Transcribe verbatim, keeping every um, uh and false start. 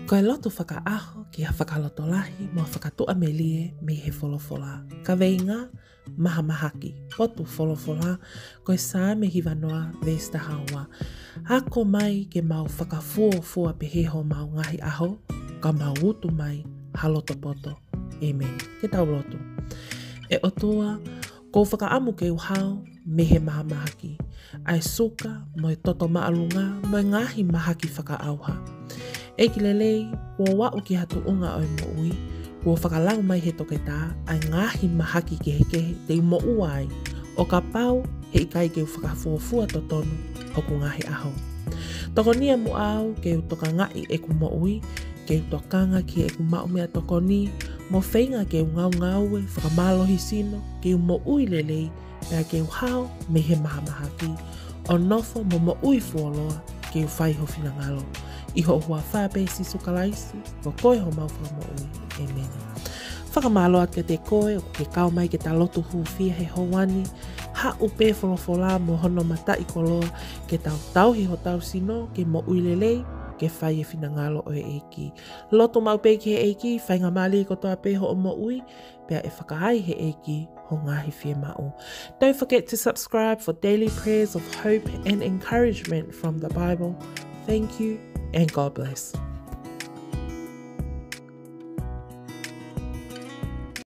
Ko e lotu fakaʻaho ki ha fakalotolahi mo ha fakatuʻamelie mei he folofola. Kaveinga: mahamahaki. Potu folofola: ko e Saame hivanoa, veesi taha ua. Ako mai ke mau fakafuofua pehē homau ngaahi ʻaho, ka mau utu mai ha loto poto. ʻĒmeni. Ke tau lotu. ʻE ʻOtua, ʻoku ou fakaʻamu ke u hao mei he mahamahaki, ʻa e suka mo e toto māʻolunga mo e ngaahi mahaki fakaʻauha. ʻEiki lelei, kuo u aʻu ki ha tuʻunga ʻo e moʻui kuo fakalau mai he toketā ʻa e ngaahi mahaki kehekehe te u moʻua ai, ʻo kapau he ʻikai ke u fakafuofua totonu hoku ngaahi ʻaho. Tokonia muʻa au ke u tokangaʻi ʻeku moʻui, ke u tokanga ki heʻeku maʻu meʻatokoni, mo feinga ke u ngaungaue fakamālohisino ke u moʻui lelei, pea ke u hao mei he mahamahaki, ʻo nofo mo moʻui fuoloa ke u fai ho finangalo. ʻI ho huafa pē, Sīsū Kalaisi, ko koe homau Fakamoʻui. ʻĒmeni. Fakamālō atu kiate koe ʻoku ke kau mai ke ta lotu hūfia he houa ni. Haʻu pē folofola mo hono mataʻikoloa ke tau tauhi hotau sino ke moʻui lelei, ke fai e finangalo ʻo e ʻEiki. Lotu maʻu pē ki he ʻEiki, faingamālie kotoa pē hoʻo moʻui, pea ʻe fakaai he ʻEiki ho ngaahi fiemaʻu. Don't forget to subscribe for daily prayers of hope and encouragement from the Bible. Thank you and God bless.